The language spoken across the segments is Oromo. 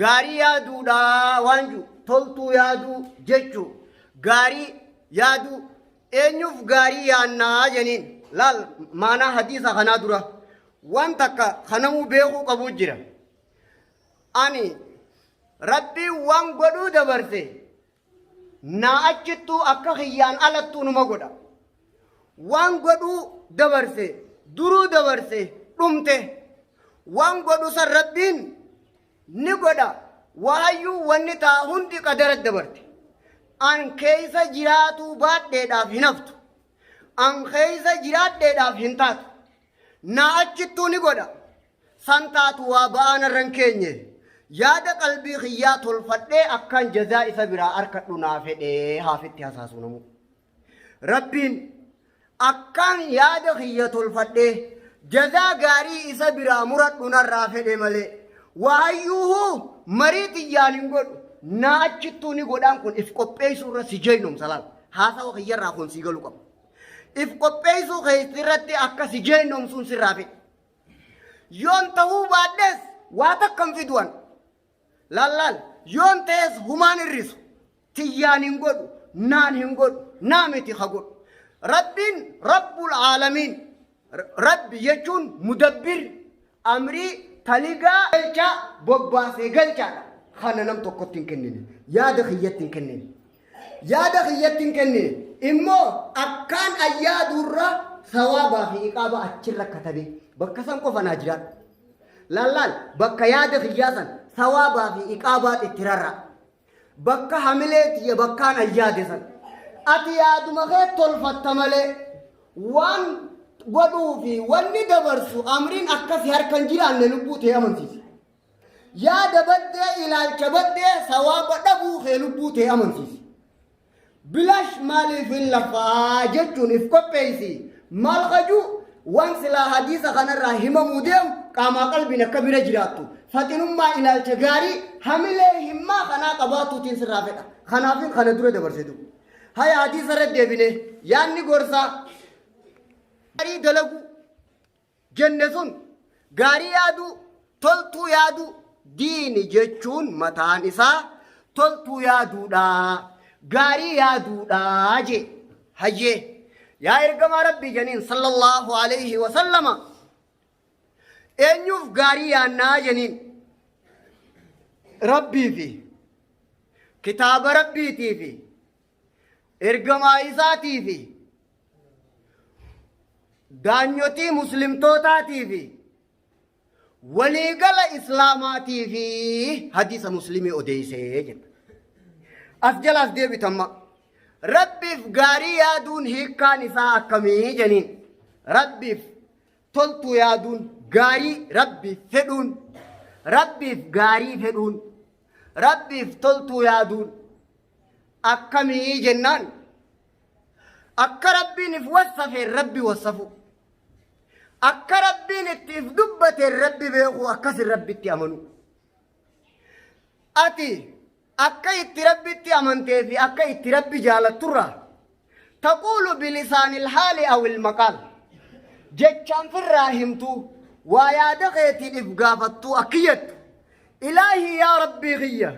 Gaarii yaaduudha waan jiru toltuu yaaduu jechuu gaarii yaaduu eenyuuf gaarii yaannaa jeniin laal maanaa hadiisa kanaa dura waan takka kanamuu beekuu qabuu jira. Ani Rabbiin waan godhuu dabarse naa achittuu akka kiyyaan alattuu numa godha. Waan godhuu dabarse duruu dabarse dhumte waan godhu san Rabbiin ni godha. Waayyuu wanni taa hundi qadara dabarte. An keessa jiraatuu baadheedhaaf hin haftu. An keessa jiraadheedhaaf hin taatu. Naa achittuu ni godha. San taatu waa ba'aa narra hin keenye. Yaada qalbii kiyyaa tolfadhee akkaan jazaa isa biraa arkadhu naa fedhee haafitti hasaasuu namuu. Rabbiin akkaan yaada kiyya tolfadhee jazaa gaarii isa biraa muradhu narraa fedhe malee waayyuuhuu marii tiyyaan hin godhu naa achittuu ni godhaan kun if qopheessuu irra si jeynoomsa laal haasawa kiyyarraa kun sii galu qaba. If qopheessuu keessirratti akka si jeynoomsuun sirraa fedhe. Yoon tahuu baadhees waa takka hin fiduan. Laal laal yoon ta'es humaan hir'isu. Tiyyaan hin godhu, naan hin godhu, naa miti ka godhu. Rabbiin Rabbul Aalamiin. Rabbi jechuun mudabbir amrii taligaa galchaa bobbaasee galchaadha. Kana nam tokkotti hin kennine. Yaada kiyyatti hin kennine. Yaada kiyyatti hin kennine. Immoo akkaan ayyaaduurra sawaabaa fi iqaaba achirra katabe. Bakka san qofa naa jiraadhu. Laal laal bakka yaada kiyyaa san sawaabaa fi iqaabaa itti rarra'a. Bakka hamilee tiyya bakkaan ayyaade san. Ati yaaduma kee tolfatta malee waan godhuu fi wanni dabarsu amriin akkasi harka hin jiraanne lubbuu tee amansiisi. Yaada baddee ilaalcha baddee sawaaba dhabuu kee lubbuu tee amansiisi. Bilash maaliif hin lafaa jechuun if qopheessi. Maal kajuu waan silaa hadiisa kanarraa himamuu deemu qaamaa qalbiin akka bira jiraattu. Faxinummaa ilaalcha gaarii hamilee himmaa kanaa qabaatuutiin sirraa fedha. Kanaafin kana dura dabarse duuba. Haya hadiisa irra deebine yaanni gorsaa gaarii dalaguu jenne sun gaarii yaaduu, toltuu yaaduu, diini jechuun mataan isaa toltuu yaaduudha, gaarii yaaduudha jee. Hayyee yaa ergamaa Rabbii janiin sallallahu alayhi wa sallama eenyuuf gaarii yaannaa janiin Rabbii fi kitaaba Rabbiitii fi ergamaa isaatii fi daanyotii muslimtootaatii fi waliigala islaamaatii fi hadiisa muslimii odeessee jedha. As jalaas deebitamma. Rabbiif gaarii yaaduun hiikkaan isaa akkamii jeniin. Rabbiif toltuu yaaduun gaarii Rabbiif fedhuun Rabbiif gaarii fedhuun Rabbiif toltuu yaaduun akkamii jennaan akka Rabbiin if wassafeen Rabbi wassafu akka Rabbiin itti if dubbateen Rabbi beeku akkasin Rabbitti amanu ati akka itti Rabbitti amantee fi akka itti Rabbi jaalatturraa taquulu bilisaanil haali awil maqaal jechaan firraa himtu waa yaada keetiin if gaafattuu akki jettu Ilaahii yaa Rabbii kiyya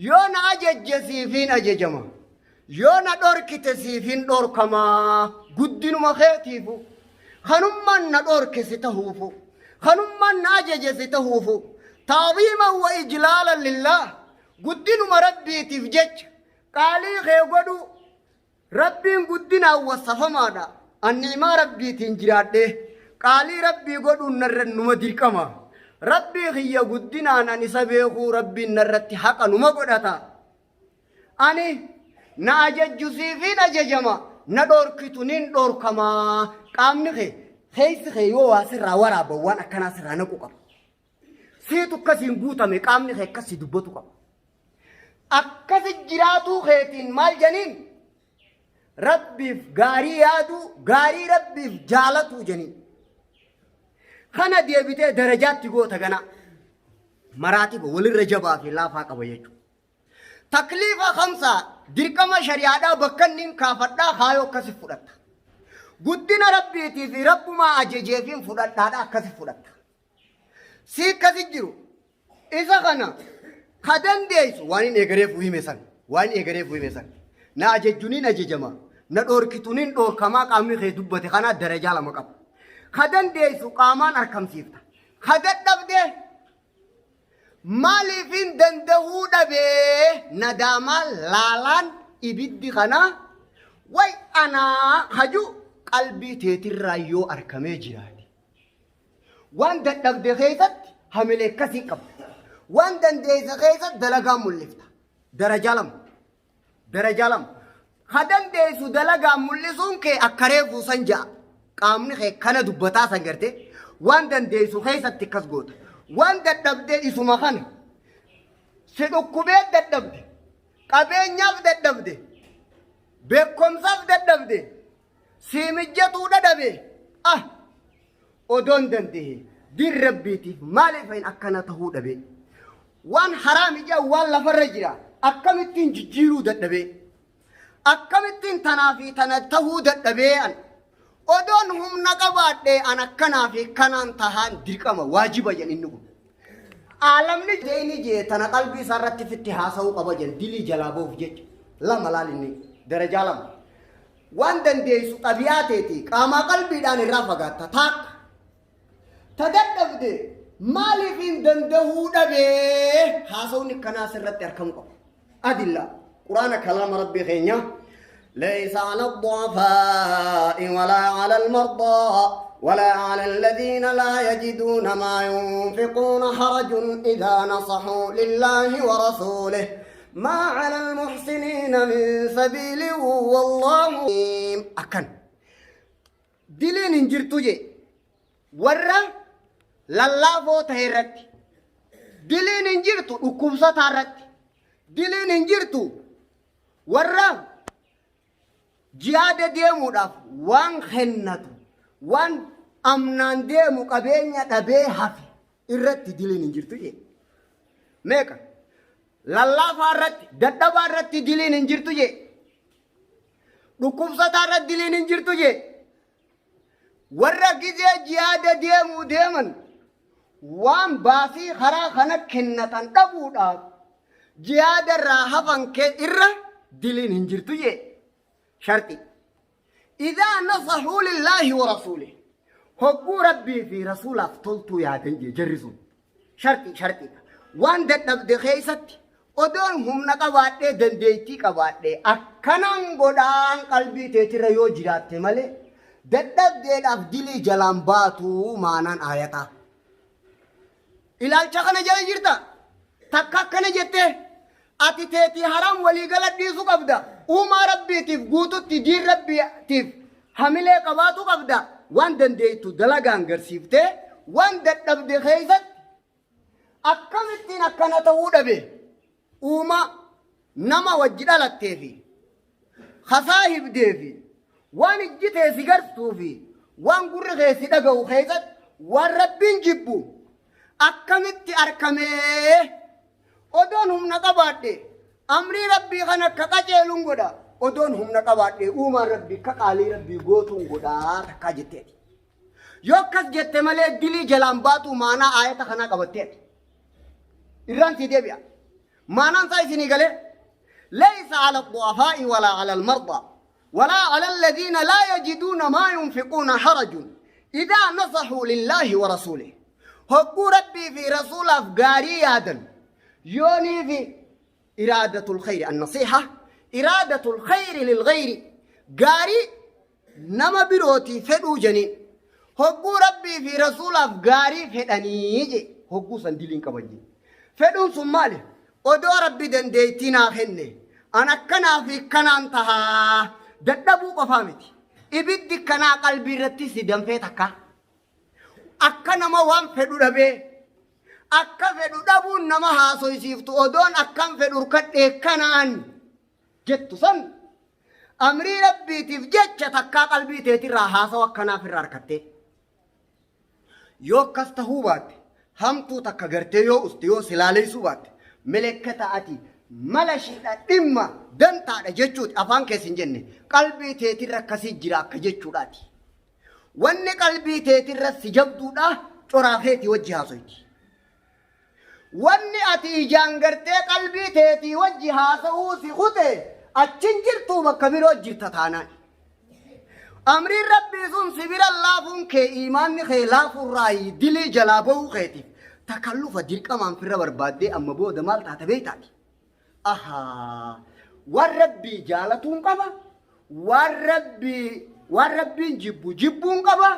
yoo na ajajje siifiin ajajama yoo na dhorkite siifiin dhorkama guddinuma keetiifu kanummaan na dhorke si tahuufu kanummaan na ajaje si tahuufu taaziiman wa ijlaalan lillaah guddinuma Rabbiitiif jecha qaalii kee godhuu Rabbiin guddinaan wassafamaadha. An ni'imaa Rabbiitiin jiraadhee qaalii Rabbii godhuun narra numa dirqama. Rabbii kiyya guddinaan an isa beekuu Rabbiin narratti haqa numa godhata. Ani na ajajju siifiin ajajama, na dhoorkitu nin dhoorkama. Qaamni kee keessi kee yoo waa sirraa waraaban waan akkanaa sirraa naqu qaba. Siitu akkasiin guutame qaamni kee akkasii dubbatu qaba. Akkasi jiraatuu keetiin maal janiin? Rabbiif gaarii yaaduu, gaarii Rabbiif jaalatuu janiin. Kana deebitee darajaatti goota ganaa. Maraatiba walirra jabaa fi laafaa qaba jechuudha. Takliifa kamsaa dirqama shari'aadhaa bakka inni hin kaafadhaa kaayoo akkasi fudhatta. Guddina Rabbiitii fi Rabbumaa ajajeefiin fudhadhaadha akkasi fudhatta. Si akkasi jiru isa kana Ka dandeessu waan hin eegareef hime san. Waan eegareef hime san. Na ajajjuniin ajajama. Na dhoorkituniin dhoorkamaa qaamni kee dubbate kanaa darajaa lama qaba. Ka dandeessu qaamaan arkamsiifta. Ka dadhabde maaliifin dandahuu dhabee nadaamaa laalaan ibiddi kanaa way anaa haju qalbii teetirraa yoo arkamee jiraate. Waan dadhabde keessatti hamilee akkasii qabda. Waan dandeesse keessatti dalagaa mul'ifta. Darajaa lama. Darajaa lama. Ka dandeessu dalagaa mul'isuun kee akka reefuu san ja'a. Qaamni kee kana dubbataa san gartee waan dandeessu keessatti akkas goota. Waan dadhabdee isuma kana si dhukkubee dadhabde, qabeenyaaf dadhabde, beekumsaaf dadhabde, sii mijjatuu dhadhabe, ah odoon dandehe diin rabbiitiif maaliif hin akkana tahuu dhabe? Waan haraam ijaa waan lafarra jira akkamittiin jijjiiruu dadhabee? Akkamittiin tanaa fi tana tahuu dadhabee an? Odoon humna qabaadhee an akkanaa fi kanaan tahaan dirqama waajiba jedhan inni kun. Aalamni jeeni jee tana qalbii isaa irratti fitti haasa'uu qaba jedhan dilii jalaa ba'uuf jecha. Lama laal inni darajaa lama. Waan dandeessu xabi'aa teeti qaamaa qalbiidhaan irraa fagaatta taakka. Ta dadhabde maaliif hin dandahuu dhabee haasawni akkanaa sirratti argamu qaba. Adilla quraana kalaama rabbii keenya. ليس على الضعفاء ولا على المرضى ولا على الذين لا يجدون ما ينفقون حرج إذا نصحوا لله ورسوله ما على المحسنين من سبيل والله أكن دلين انجرتو جي warra lallaafoo ta'e irratti diliin hin jirtu, dhukkubsataa irratti diliin hin jirtu, warra jihaada deemuudhaaf waan kennatu waan amnaan deemu qabeenya dhabee hafe irratti diliin hin jirtu jee. Meeqa lallaafaa irratti, dadhabaa irratti diliin hin jirtu jee, dhukkubsataa irratti diliin hin jirtu jee, warra gizee jihaada deemuu deeman waan baasii karaa kana kennatan dhabuudhaaf jihaada irraa hafan kee irra diliin hin jirtu jee. Sharxi idaa nasahuu lillaahi wa rasuulih, hogguu rabbii fi rasuulaaf toltuu yaadan jee jarri sun. Sharxi sharxiidha. Waan dadhabde keessatti odoon humna qabaadhee dandeettii qabaadhee akkanaan godhaan qalbii teetirra yoo jiraatte malee dadhabdeedhaaf dilii jalaan baatu maanaan aayataa. Ilaalcha kana jala jirta. Takka akkana jettee ati teetii haram waliigala dhiisuu qabda. Uumaa rabbiitiif guututti diin rabbiitiif hamilee qabaatu qabda. Waan dandeettu dalagaan garsiiftee waan dadhabde keessatti akkamittiin akkana ta'uu dhabe, uumaa nama wajji dhalattee fi hasaahibdee fi waan ijji tee si gartuu fi waan gurri kee si dhaga'u keessatti waan rabbiin jibbu akkamitti arkamee, odoon humna qabaadhe amrii rabbii kan akka qaceeluun godha, odoon humna qabaadhe uumaan rabbii akka qaalii rabbii gootuun godhaa takkaa jetteeti. Yoo akkas jette malee dilii jalaan baatu maanaa aayata kanaa qabatteeti. Irraan sii deebi'a. Maanaan isaa isinii galee. ليس على الضعفاء ولا على المرضى ولا على الذين لا يجدون ما ينفقون حرج إذا نصحوا لله ورسوله، هقوا ربي في رسول أفقاري يادا يوني في إرادة الخير. النصيحة إرادة الخير للغير، قاري nama birootii fedhuu janii hogguu rabbii fi rasuulaaf gaarii fedhanii je hogguu san diliin qaban je. Fedhuun sun maali? Odoo rabbi dandeettii naa kenne an akkanaa fi kanaan tahaa dadhabuu qofaa miti, ibiddi kanaa qalbii irratti si danfee takka akka nama waan fedhu dhabee akka fedhu dhabuun nama haasoysiiftu, odoon akkan fedhu urkadhee kanaan jettu san amrii rabbiitiif jecha takkaa qalbii teetirraa haasawa akkanaaf irraa harkattee. Yoo akkas tahuu baatte, hamtuu takka gartee yoo uste, yoo silaaleessuu baatte, milekkata ati mala ishiidha dhimma dantaadha jechuuti afaan keessa hin jenne qalbii teetirra akkasii jira akka jechuudhaati. Wanni qalbii teetirra si jabduudha coraa keetii wajji haasoyti. Wanni ati Ati ijaan gartee qalbii teetii wajji haasa'uu si kute achin jirtuu bakka biroo jirta taanaan. Amriin Rabbii sun si bira laafuun kee iimaanni kee laafuurraayi dilii jalaa bahuu keetiif takallufa dirqamaan firra barbaaddee amma booda maal taata beektaati. Ahaa waan Rabbii jaalatuun qaba waan Rabbii waan Rabbiin jibbu jibbuun qaba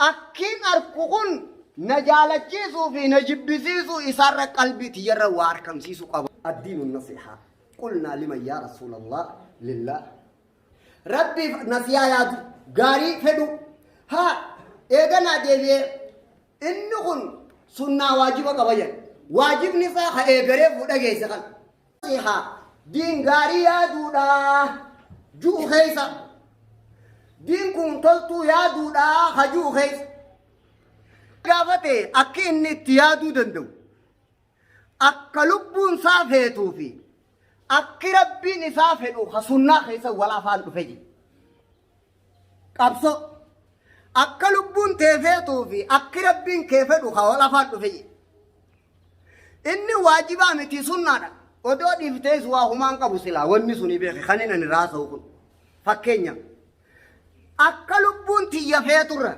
akkiin arku kun na jaalachiisuu fi na jibbisiisuu isaarra qalbii tiyyarra waa arkamsiisuu qaba. Addiinu nasihaa qulnaa liman yaa rasuulallah lillah. Rabbiif nasiyaa yaadu gaarii fedhu haa eeganaa deebi'ee inni kun sunnaa waajiba qaba jedha. Waajibni isaa ha eegaree fuudha geesse kan. Nasihaa diin gaarii yaaduudha ju'u keessa. Diin kun toltuu yaaduudha ha ju'u keessa. Gaafate akki inni itti yaaduu danda'u. Akka lubbuun isaa feetuu fi akki Rabbiin isaa fedhu ka sunnaa keessa wal afaan dhufe jedhe. Qabsoo. Akka lubbuun tee feetuu fi akki Rabbiin kee fedhu ka wal afaan dhufe jedhe. Inni waajibaa miti sunnaadha. Odoo dhiiftees waa humaan qabu silaa wanni suni beeke kan inni ani raasa'u kun. Fakkeenya. Akka lubbuun tiyya feeturra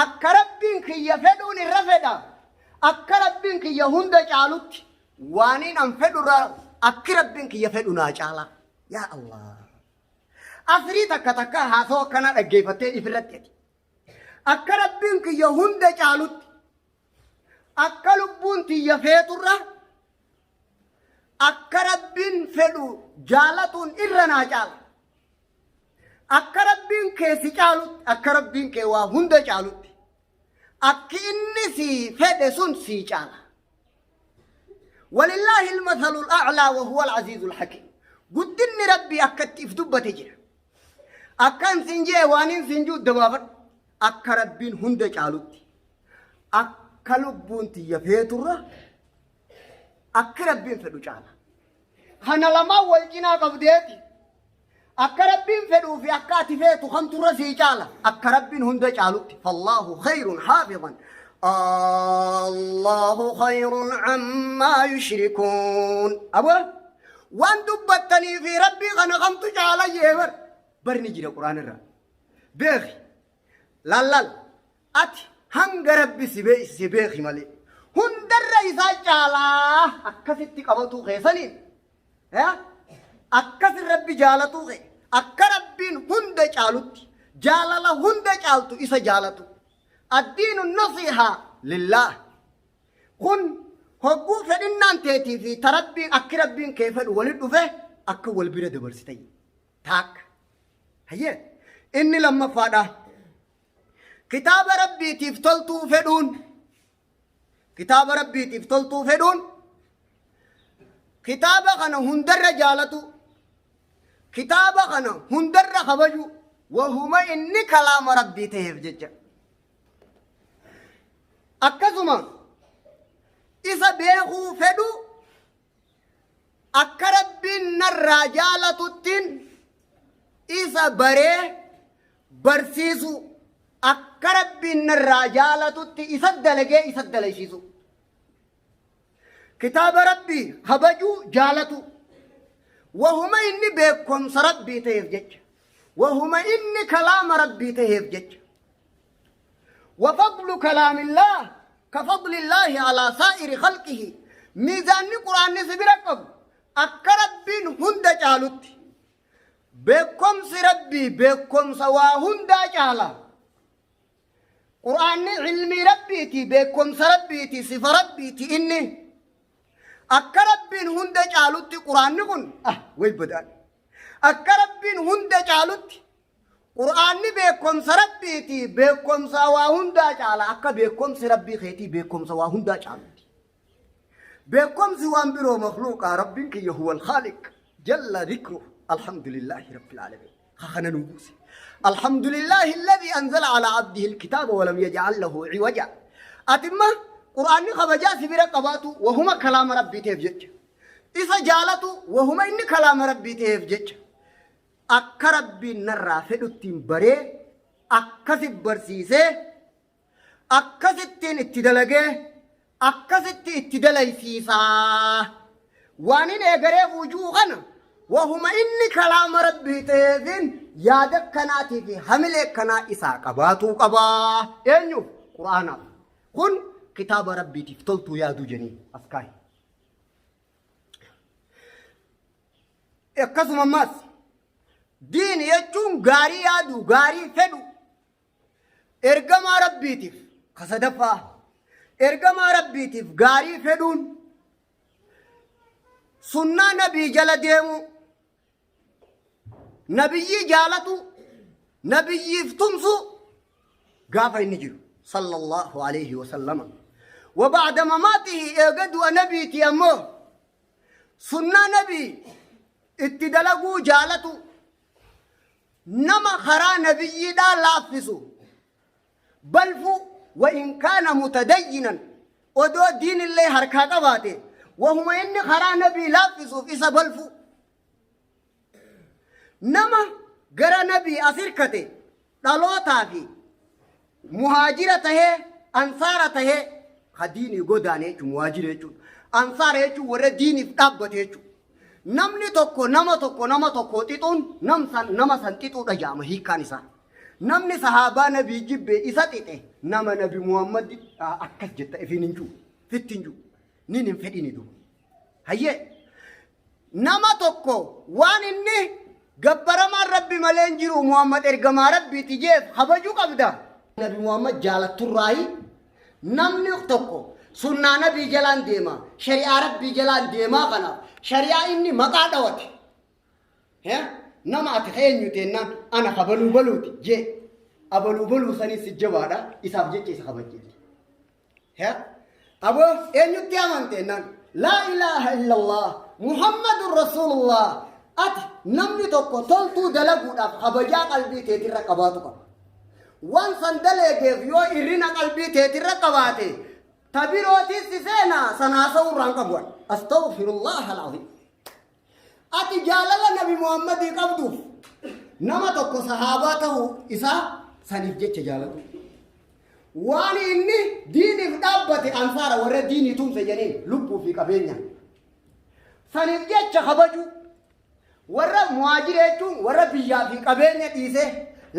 akka Rabbiin kiyya fedhuun irra fedha. Akka Rabbiin kiyya hunda caalutti waaniin an fedhurra akki Rabbiin kiyya fedhu naa caala. Yaa Allah. Asrii takka takka haasoo akkanaa dhaggeeffattee ifirratti ati. Akka Rabbiin kiyya hunda caalutti akka lubbuun tiyya feeturra akka Rabbiin fedhu jaalatuun irra naa caala. Akka Rabbiin kee si caalutti akka Rabbiin kee waa hunda caalutti Akki inni sii fedhe sun sii caala. Walillaahi almathalul a'laa wa huwa al-aziizul hakiim. Guddinni Rabbii akka itti if dubbate jira. Akkan sin jee waanin sin juu dabaafadhu. Akka Rabbiin hunda caalutti. Akka lubbuun tiyya feeturra akki Rabbiin fedhu caala. Kana lamaan wal cinaa qabdeeti. Akka Rabbiin fedhuu fi akka ati feetu kamtu irra sii caala? Akka Rabbiin hunda caalutti. Fallaahu khayrun haafidan. Allahu khayrun ammaa yushrikuun. Aboo waan dubbattanii fi Rabbii kana kamtu caala jee bar. Barni jira Qur'aan irra. Beeki. Laal laal. Ati hanga Rabbi si beeksise beeki malee. Hundarra isaa caalaa akkasitti qabatuu keessaniin Akkasin Rabbi jaalatuu kee akka Rabbiin hunda caalutti jaalala hunda caaltu isa jaalatu. Addiinu nasihaa lillaah. Kun hogguu fedhinnaan teetii fi ta Rabbiin akki Rabbiin kee fedhu wali dhufe akka wal bira dabarsita. Taakka. Hayyee. Inni lammaffaadha. Kitaaba Rabbiitiif toltuu fedhuun Kitaaba Rabbiitiif toltuu fedhuun kitaaba kana hundarra jaalatu kitaaba kana hundarra kabaju wahuma inni kalaama Rabbii ta'eef jecha. Akkasuma isa beekuu fedhu akka Rabbiin narraa jaalatuttiin isa baree barsiisuu akka Rabbiin narraa jaalatutti isa dalagee isa dalaysiisuu. Kitaaba Rabbii kabajuu jaalatu. Wahuma inni beekumsa Rabbii ta'eef jecha. Wahuma inni kalaama Rabbii ta'eef jecha. وفضل كلام الله كفضل الله على سائر خلقه ميزانni quraanni si bira qabu akka Rabbiin hunda caalutti beekumsi Rabbii beekumsa waa hundaa caala. Qur'aanni ilmii Rabbiiti beekumsa Rabbiiti sifa Rabbiiti inni akka Rabbiin hunda caalutti qur'aanni kun ah way badaan akka Rabbiin hunda caalutti Qur'aanni beekomsa Rabbiiti beekomsa waa hundaa caala akka beekomsi Rabbii keetii beekomsa waa hundaa caalutti. Beekomsi waan biroo makluuqaa Rabbiin kiyya huwal khaaliq jalla dhikru alhamdulillaahi rabbil aalamiin. Kana nu buuse. Alhamdulillaahi alladhii anzala alaa abdihi alkitaaba walam yaj'al lahu ciwaja. Atimma Qur'aanni kabajaa si bira qabaatu wahuma kalaama Rabbii ta'eef jecha. Isa jaalatu wahuma inni kalaama Rabbii ta'eef jecha. Akka Rabbiin narraa fedhuttiin baree akkasi barsiisee akkasittiin itti dalagee Akkasitti itti dalaysiisaa. Waan hin eegareef wujuu kana wahuma inni kalaama Rabbii ta'eefin yaada akkanaatii fi hamilee akkanaa isaa qabaatuu qabaa. Eenyuuf? Qur'aanaaf. Kun kitaaba Rabbiitiif toltuu yaaduu jeniin as kaa'i. Akkasuma ammaas diini jechuun gaarii yaaduu, gaarii fedhu, Ergamaa Rabbiitiif ka sadaffaa ergamaa Rabbiitiif gaarii fedhuun sunnaa nabii jala deemuu nabiyyii jaalatu nabiyyiif tumsuu gaafa inni jiru sallallahu alayhi wa sallama wa ba'da mamaatihi eega du'a nabiitii ammoo sunnaa nabii itti dalaguu jaalatu Nama karaa nabiyyiidhaa laaffisu balfu wa in kaana mutadayyinan odoo diinillee harkaa qabaate wahuma inni karaa nabii laaffisuuf isa balfu. Nama gara nabii as hirkate dhalootaa fi muhaajira tahee ansaara tahee ka diinii godaane jechuun muhaajira jechuun ansaara jechuun warra diiniif dhaabbate jechuudha. Namni tokko nama tokko nama tokko xixuun nam san nama san xixuudha jedhama hiikkaan isaa. Namni sahaabaa nabii jibbe isa xixe nama nabi Muhammad akkas jetta ifiin hin jiru fitti hin jiru nin hin fedhini duuba. Hayyee nama tokko waan inni gabbaramaan rabbi malee hin jiru Muhammad ergamaa rabbiiti jeef kabajuu qabda. Nabi Muhammad jaalatturraayi namni tokko sunnaa nabii jalaan deema shari'aa rabbii jalaan deemaa kanaaf shari'aa inni maqaa dhawate nama ati eenyu teennaan ana kabaluu baluuti jee abaluu baluu sanii si jabaadha isaaf jecha isa kabajjeeti. Aboo eenyutti amante jennaan laa ilaaha illallah Muhammadun Rasuulullah ati namni tokko toltuu dalaguudhaaf kabajaa qalbii teetirra qabaatu qaba. Waan san daleegeef yoo irrina qalbii teetirra qabaate ta birootis si seena san haasa'uu irraan qabu. Astaghfirullah alazim. Ati jaalala Nabi Muhammadii qabduuf nama tokko sahaabaa ta'uu isaa saniif jecha jaalatu. Waan inni diiniif dhaabbate ansaara warra diinii tumse jedheen lubbuu fi qabeenya. Saniif jecha kabaju warra muhaajira jechuun warra biyyaa fi qabeenya dhiisee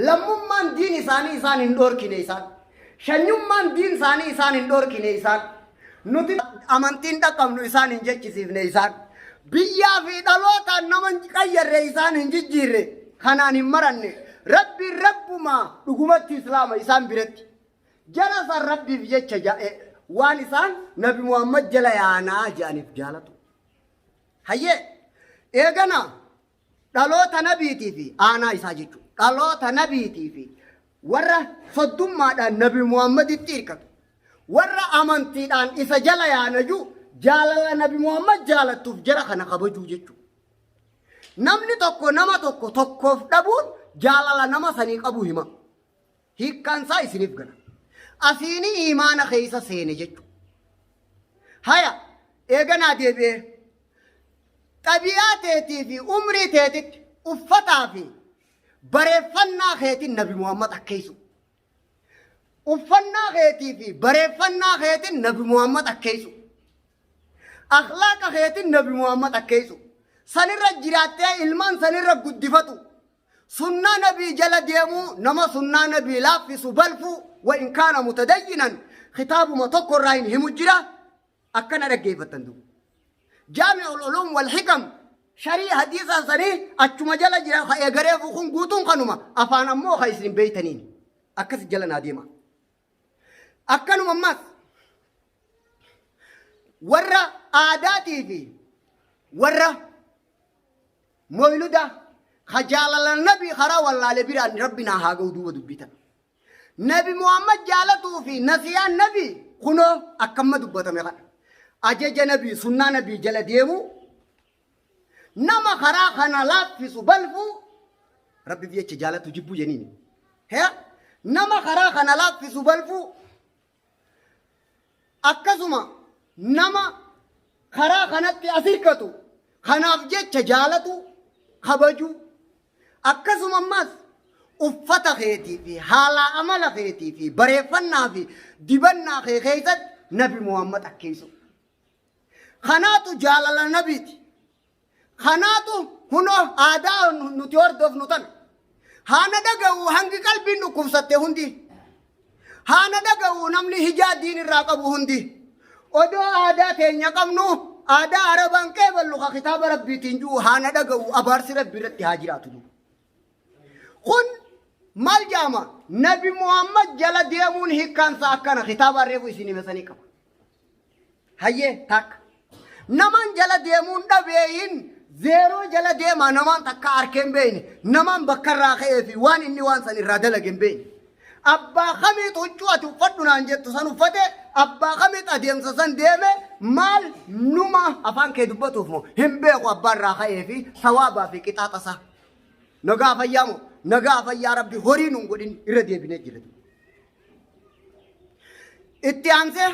lammummaan diin isaanii isaan hin dhoorkine isaan. Shanyummaan diin isaanii isaan hin dhoorkine isaan. Nuti amantiin dhaqqabnu isaan hin jechisiifne isaan. Biyyaa fi dhalootaan nama hin qayyarre isaan hin jijjiirre kanaan hin maranne. Rabbiin rabbumaa dhugumatti islaama isaan biratti. Jara san rabbiif jecha waan isaan Nabi Muhammad jala yaanaa jedhaniif jaalatu. Hayyee eegana dhaloota nabiitii fi aanaa isaa jechuudha. Dhaloota nabiitii fi warra soddummaadhaan nabi Muhammaditti hirkatu. Warra amantiidhaan isa jala yaanaju jaalala nabi Muhammad jaalattuuf jara kana kabajuu jechuudha. Namni tokko nama tokko tokkoof dhabuun jaalala nama sanii qabu hima. Hiikkaan isaa isiniif gala. Asiini iimaana keessa seene jechuudha. Haya eeganaa deebi'ee xabi'aa teetii fi umrii teetitti uffataa fi bareeffannaa keetiin nabi Muhammad akkeessu. Uffannaa keetii fi bareeffannaa keetiin nabi Muhammad akkeessu. Akhlaaqa keetiin nabi Muhammad akkeessu. Sanirra jiraattee ilmaan sanirra guddifatu. Sunnaa nabii jala deemuu nama sunnaa nabii laaffisu balfuu wa in kaana mutadayyinan kitaabuma tokko irraa hin himu jira akkana dhaggeeffattan duuba. Jaami'ul Uluum wal Hikam sharii hadiisa sanii achuma jala jira ka eegareefu kun guutuun kanuma afaan ammoo ka isin beeytaniin akkas jala naa deema. Akkanuma ammas warra aadaatii fi warra moyluda ka jaalala nabii karaa wallaale biraan rabbi naa haa ga'u duuba dubbii tana. Nabi Muhammad jaalatuu fi nasiyaan nabii kunoo akkamma dubbatame kana. Ajaja nabii sunnaa nabii jala deemuu nama karaa kana laaffisu balfuu rabbiif jecha jaalatu jibbuu jeniini. Hee nama karaa kana laaffisu balfuu akkasuma nama karaa kanatti as hirkatu kanaaf jecha jaalatu kabajuu Akkasuma ammas uffata keetii fi haala amala keetii fi bareeffannaa fi dibannaa kee keessatti Nabi Muhammad akkeessu. Kanaatu jaalala nabiiti. Kanaatu kunoo aadaa nuti hordofnu tana. Haana dhaga'u hangi qalbiin dhukkubsatte hundi. Haana dhaga'u namni hijaa diin irraa qabu hundi. Odoo aadaa teenya qabnu aadaa Arabaan qeeballu ka kitaaba Rabbiitiin jiru haana dhaga'u abaarsi Rabbi irratti haa jiraatu. Kun maal jaama? Nabi Muhammad jala deemuun hiikkaansa akkana kitaaba reefu isin himesanii qaba. Hayyee takka. Namaan jala deemuun dhabeeyin zeeroo jala deemaa namaan takka arkee hin beekne namaan bakka irraa ka'ee fi waan inni waan san irraa dalage hin beekne. Abbaa kamiitu huccuu ati uffadhu naan jettu san uffate abbaa kamiitu adeemsa san deeme maal numa afaan kee dubbatuuf moo hin beeku abbaa irraa ka'ee fi sawaabaa fi qixaaxa isaa. Nagaa fayyaa moo nagaa fayyaa rabbi horii nun godhin irra deebinee jira. Itti aansee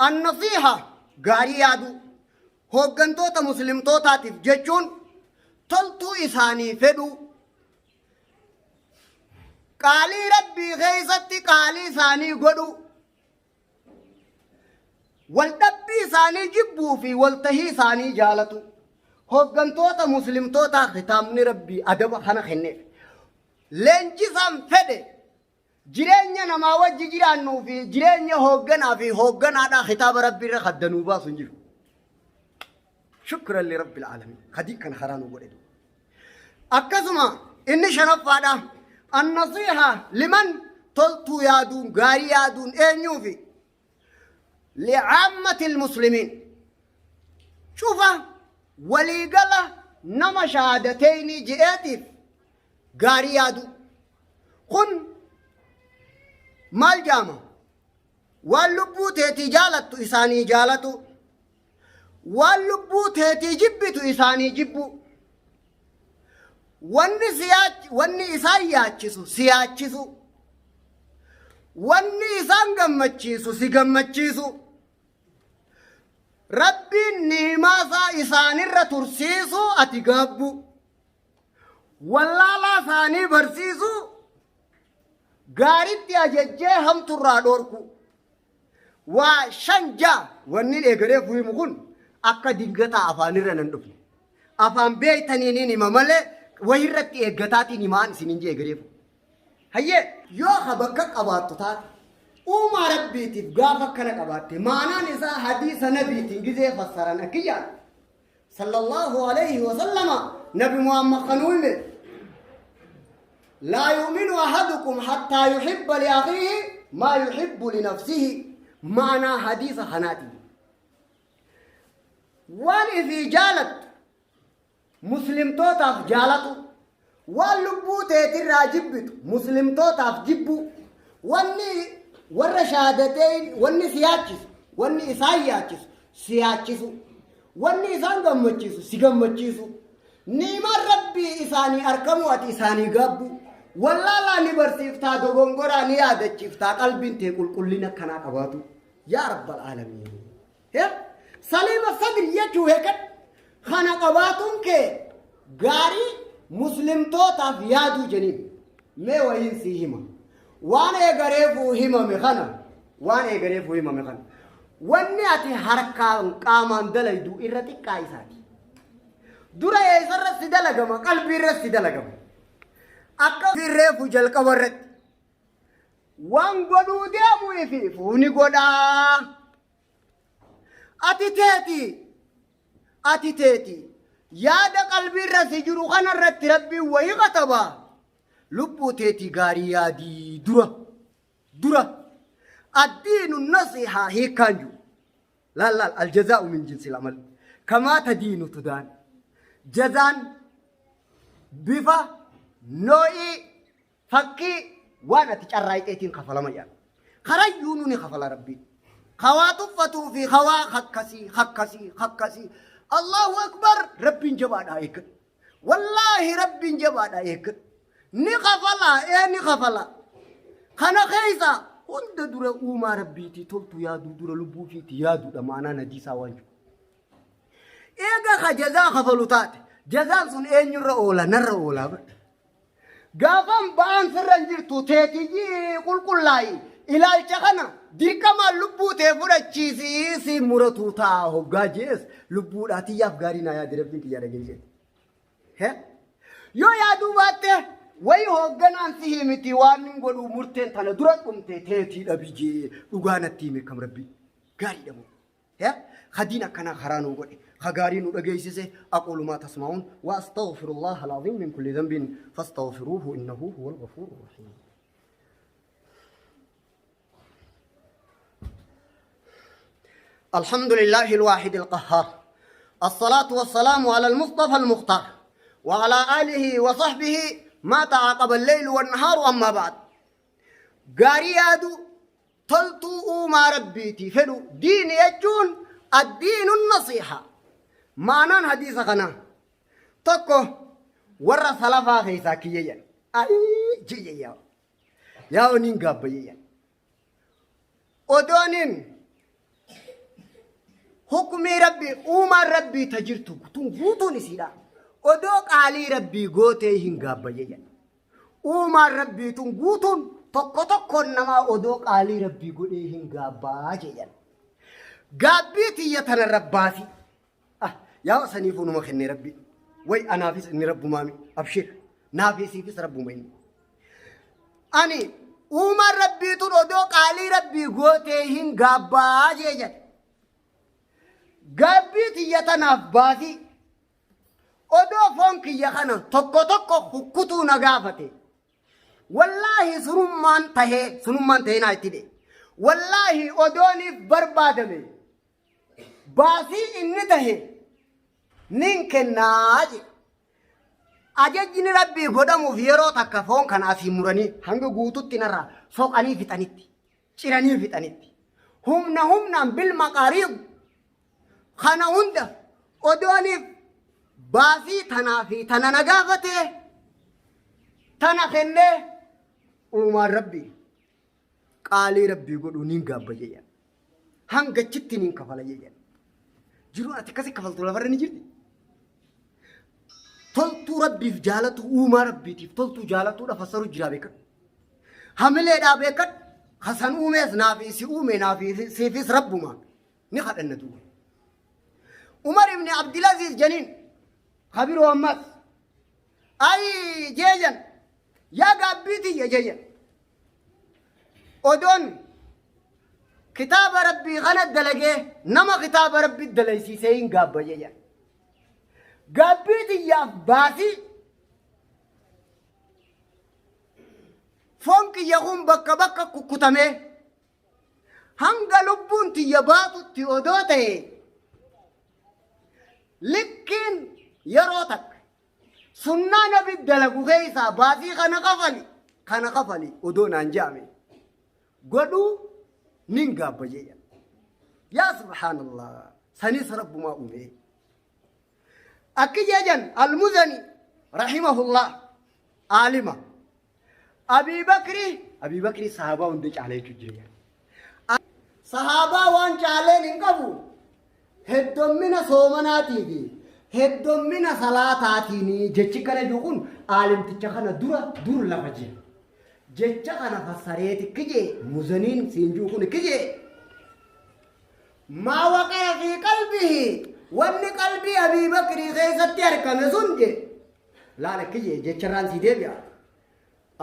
annasiiha gaarii yaaduu hooggantoota muslimtootaatiif jechuun toltuu isaanii fedhuu qaalii rabbii keessatti qaalii isaanii godhuu waldhabbii isaanii jibbuu fi waltahii isaanii jaalatu hooggantoota muslimtootaa kitaabni rabbii adaba kana kenneef leenjisaan fedhe Jireenya namaa wajji jiraannuu fi jireenya hoogganaa fi hoogganaadhaa kitaaba Rabbii irra kaddanuu baasu hin jiru. Shukran li Rabbil aalamiin. Kadii kana karaa nu godhe. Akkasuma inni shanaffaadha. Annasiiha liman toltuu yaaduun gaarii yaaduun eenyuufi li'aammatil muslimiin. Cufa waliigala nama shahaadateenii je'eetiif gaarii yaaduu. Kun maal jaama? Waan lubbuu teetii jaalattu isaanii jaalatu. Waan lubbuu teetii jibbitu isaanii jibbu. Wanni si yaach- wanni isaan yaachisu si yaachisu. Wanni isaan gammachiisu si gammachiisu. Rabbiin ni'imaasaa isaanirra tursiisu ati gaabbu. Wallaalaa isaanii barsiisuu, gaaritti ajajjee hamturraa dhoorkuu. Waa shan ja'a wanni eegalee himu kun akka dingataa afaanirra nan dhufne. Afaan beeytaniin hima malee wayirratti eeggataatiin himaan isinin jee eegalee. Hayyee yoo ka bakka qabaattu taate uumaa rabbiitiif gaafa akkana qabaatte maanaan isaa hadiisa nabiitiin gizee fassaran akkiyyaan sallallahu alayhi wa sallama nabi Muhammad kanuu hime laa yu'minu ahadukum hattaa yuhibba li akhiihi maa yuhibbu li nafsihi maanaa hadiisa kanaati waan ifii jaalattu muslimtootaaf jaalatu waan lubbuu teetirraa jibbitu muslimtootaaf jibbuu wanni warra shahaadateyn wanni si yaachisu wanni isaan yaachisu si yaachisu wanni isaan gammachiisu si gammachiisu ni'imaan rabbii isaanii arkamuu ati isaanii gaabbu wallaalaa ni barsiiftaa dogongoraa ni yaadachiiftaa qalbiin tee qulqullina akkanaa qabaatu yaa rabbal aalamiin Saliima sadri jechuu heekan kana qabaatuun kee gaarii muslimtootaaf yaaduu jeniin mee wayiin sii hima waan eegareefuu himame kana waan eegareefuu himame kana wanni ati harkaan qaamaan dalaydu irra xiqqaa isaati dura eessarra si dalagama qalbii irra si dalagama akka reefu jalqaba irratti waan godhuu deemu ifiifuu ni godhaa. Ati teeti ati teeti yaada qalbii irra si jiru kana irratti rabbiin wayii katabaa lubbuu teetii gaarii yaadii dura dura addiinu nasihaa hiikkaan jiru laal laal aljazaa'u min jinsil amal kamaa tadiinu tudaan jazaan bifa noo'ii Fakkii waan ati carraayxeetiin kafalama jedhan. Karayyuu nu ni kafala Rabbiin. Kawaa tuffatuu fi kawaa hakkasii hakkasii hakkasii. Allahu Akbar Rabbiin jabaadhaa eeggadhu. Wallaahi Rabbiin jabaadhaa eeggadhu. Ni kafalaa ee ni kafala. Kana keessa hunda dura uumaa Rabbiitii toltu yaaduu dura lubbuu fiitii yaaduudha maanaa nadiisaa waan jiru. Eega ka jazaa kafalu taate jazaan sun eenyurra oola narra oolaa bara. Gaafan ba'aan sirra hin jirtu teetiyyi qulqullaa'i ilaalcha kana dirqamaan lubbuu tee fudhachiisii si muratuu ta'a hoggaa jees lubbuudhaa tiyyaaf gaarii naa yaadi rabbiin kiyyaa dhageessee. He? Yoo yaaduu baatte wayi hoogganaan si himiti waan hin godhu murteen tana dura dhumte teetii dhabi jee dhugaa natti hime kam rabbi gaarii dhabu. He? Hadiin akkanaa karaa nuu godhe ka gaarii nu dhageessise aquulu maa tasma'uun wa astaghfirullaha al-aziim min kulli dhanbin fastaghfiruuhu innahu huwal ghafuurur rahiim. الحمد لله الواحد القهار الصلاة والسلام على المصطفى المختار وعلى آله وصحبه ما تعاقب الليل والنهار أما بعد gaarii yaadu toltuu uumaa rabbiiti fedhu diini jechuun addiinu nasiiha maanaan hadiisa kanaa tokko warra salafaa keessaa kiyya jedha ayii jiyya yaa yaa oniin gaabbayye jedha odooniin hukumii rabbii uumaan rabbii ta jirtu tun guutuun isiidha odoo qaalii rabbii gootee hin gaabbayye jedha Uumaan Rabbii tun guutuun tokko tokkoon namaa odoo qaalii Rabbii godhee hin gaabbaa jedhan. Gaabbii tiyya tana rabbaasi. Ah, yaa saniifuu numa kenne Rabbi. Way anaafis inni Rabbumaami. Abshir. Naafii siifis Rabbuma inni. Ani uumaan Rabbii tun odoo qaalii Rabbii gootee hin gaabbaa jedhan. Gaabbii tiyya tanaaf baasii. Odoo foon kiyya kana tokko tokko kukkutuu na gaafate. Wallaahi sunummaan tahee sunummaan tahee naa itti dhe. Wallaahi odooniif barbaadame baasii inni tahe nin kennaa jedhe. Ajajni rabbii godhamuuf yeroo takka foon kana asii muranii hanga guututti narraa soqanii fixanitti ciranii fixanitti humna humnaan bil maqaariid Kana hunda odooniif baasii tanaa fi tana na gaafatee tana kennee uumaan rabbii qaalii rabbii godhuu niin gaabba jedhan. Hanga achitti niin kafala jedhan. Jiruun ati akkasi kafaltu lafarra ni jirti. Toltuu rabbiif jaalatu uumaa rabbiitiif toltuu jaalatuudha fassaru jiraa beekadhu. Hamileedhaa beekadhu. Hasan uumees naafi si uume naafi siifis rabbuma. Ni kadhanna duuba. Umar ibn Abdilaziz janiin kabiroo ammas ay jeejan yaa gaabbii tiyya jeejan odoon kitaaba rabbii kana dalagee nama kitaaba rabbii dalaysiisee hin gaabba jeejan gaabbii tiyyaaf baasii foon kiyya kun bakka bakka kukkutamee Hanga lubbuun tiyya baatutti odoo ta'e likkiin yeroo takka sunnaa nabi dalagu keessaa baasii kana kafali kana kafali odoo naan je'ame godhuu nin gaabba jeeya. Yaa subhaanallah sanis rabbumaa uumee. Akki jeejan almuzani rahimahullah aalima Abii Bakri Abii Bakri sahaabaa hunda caalee jechuu jira. Sahaabaa waan caaleen hin qabu heddommina soomanaatii fi heddommina salaataatiin jechi kana jiru kun aalimticha kana dura dur lafa jira. Jecha kana fassareeti kijee muzaniin siin jiru kun kijee. Maa waqaya fi qalbihi wanni qalbii Abii Bakrii keessatti argame sun jee Laal akki jee jecharraan sii deebi'a.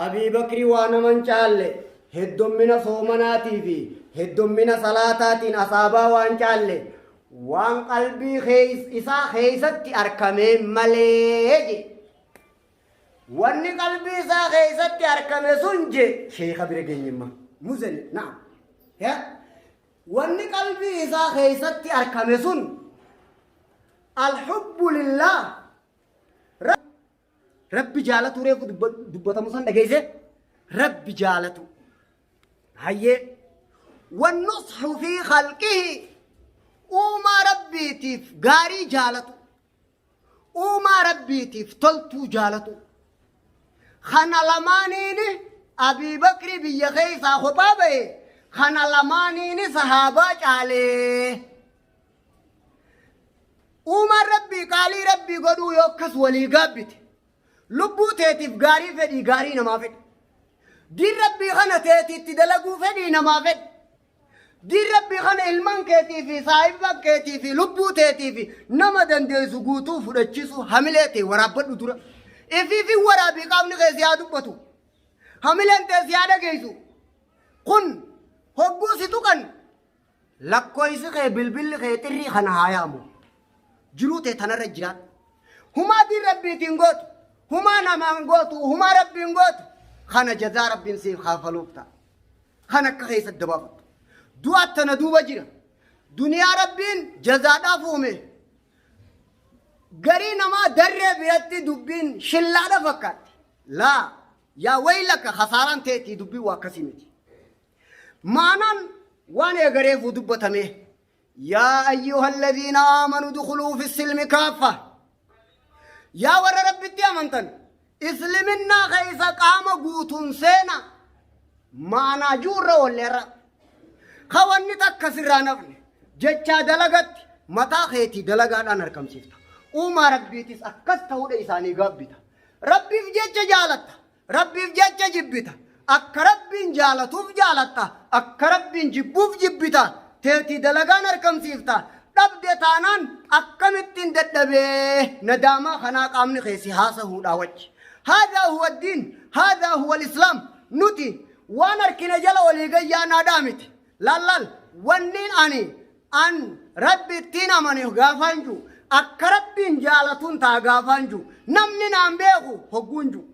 Abii Bakri waa nama hin caalle heddommina soomanaatii fi heddommina salaataatiin asaabaa waan caalle waan qalbii isaa keessatti arkamee malee jee. Wanni qalbii isaa keessatti arkame sun jee sheeka bira geenyemma. Muzani na'am. Yaa wanni qalbii isaa keessatti arkame sun alhubbu lillaah Rabbi jaalatu reefu dubbatamu san dhageesse Rabbi jaalatu. Hayyee wannusxu fi khalqihi uumaa Rabbiitiif gaarii jaalatu. Uumaa Rabbiitiif toltuu jaalatu. Kana lamaaniini Abii Bakri biyya keessaa kophaa ba'e kana lamaaniini sahaabaa caalee. Uumaan Rabbii qaalii Rabbii godhuu yoo akkas walii gaabbite lubbuu teetiif gaarii fedhii gaarii namaa fedhi. Diin Rabbii kana teetiitti dalaguu fedhii namaa fedhi. Diin Rabbii kana ilmaan keetii fi saahibban keetii fi lubbuu teetii fi nama dandeessu guutuu fudhachiisu hamilee tee waraabbadhu dura. Ifiif hin waraabii qaamni kee si haa dubbatu. Hamileen tee si haa dhageessu. Kun hogguu si tuqan Lakkoysi kee bilbilli kee xirrii kana haa yaamu. Jiruu tee tanarra jiraadhu. Humaa diin rabbiitiin gootu, humaa namaan gootu, humaa rabbiin gootu kana jazaa rabbiin siif kafaluuf ta'a. Kan akka keessa dabaafattu. Du'a tana duuba jira. Duniyaa rabbiin jazaadhaaf uume. Garii namaa darree biratti dubbiin shillaadha fakkaatti. Laa yaa waylaka hasaaraan teetii dubbiin waa akkasii miti. Ma'anaan waan eegareefuu dubbatame yaa ayyuhalladhiina aamanu dukhuluu fi silmi kaaffa yaa warra rabbitti amantan isliminnaa keessa qaama guutuun seena ma'anaa juurra oolleerra ka wanni takka sirraa nafne jechaa dalagatti mataa keetii dalagaadhaan argamsiifta uumaa rabbiitis akkas ta'uudha isaanii gaabbita rabbiif jecha jaalatta Rabbiif jecha jibbita. Akka Rabbiin jaalatuuf jaalatta. Akka Rabbiin jibbuuf jibbita. Teetii dalagaan arkamsiifta. Dhabde taanaan akkamittiin dadhabee nadaamaa kanaa qaamni kee si haasahuudhaa wajji. Haadhaa huwa diin, haadhaa huwa islaam. Nuti waan harkina jala olii gayyaanaadhaa miti. Laal laal wanniin ani an Rabbi ittiin amane gaafaan jiru akka Rabbiin jaalatuun ta'a gaafaan jiru namni naan beeku hogguun jiru.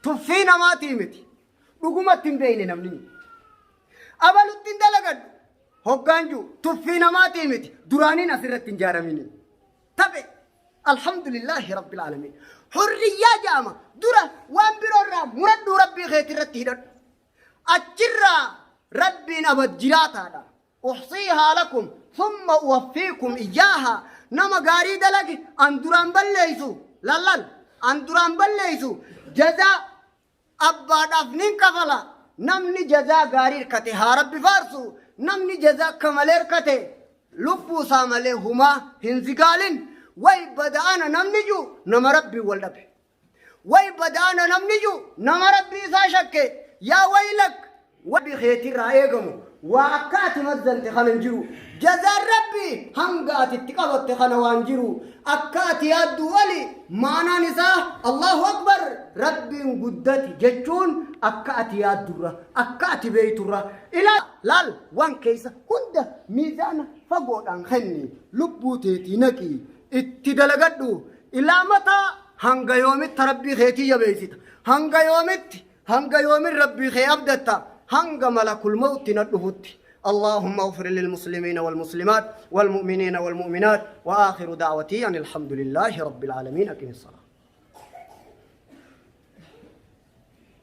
Tuffii namaatii miti. Dhugumatti hin beekne namni. Abalutti hin dalagadhu. Hoggaan jiru tuffii namaatii miti. Duraaniin asirratti hin jaaramini. Taphe. Alhamdulillaahi Rabbil Aalamiin. Hurriyyaa jedhama. Dura waan biroo irraa muradhuu Rabbii keetii irratti hidhadhu. Achirraa Rabbiin abad jiraataadha. Uhsiihaa lakum thumma uwaffiikum iyyaahaa. Nama gaarii dalage an duraan balleeysu. Lallal an duraan balleeysu. Jazaa abbaadhaaf nin kafala. Namni jazaa gaarii hirkate haa Rabbi faarsu. Namni jazaa akka malee hirkate lubbuu isaa malee humaa hin zigaalin. Way bada'ana namni jiru nama Rabbiin wal dhabe. Way badaana namni jiru nama rabbii isaa shakke yaa waylak rabbi keetirraa eegamu waa akka ati mazzante kana hin jiru jazaan rabbi hanga ati itti qabatte kana waan jiru akka ati yaadduu oli maanaan isaa Allahu akbar rabbiin guddate jechuun akka ati yaaddurra akka ati beeyturra ilaa laal waan keessa hunda miizaana fagoodhaan kenni lubbuu teetii naqi itti dalagadhu ilaa mataa hanga yoomitti rabbii keetii jabeessita hanga yoomitti hanga yoomin rabbii kee abdatta hanga malakul mawti na dhufutti اللهم اغفر للمسلمين والمسلمات والمؤمنين والمؤمنات وآخر دعوتي أن الحمد لله رب العالمين أقم الصلاة.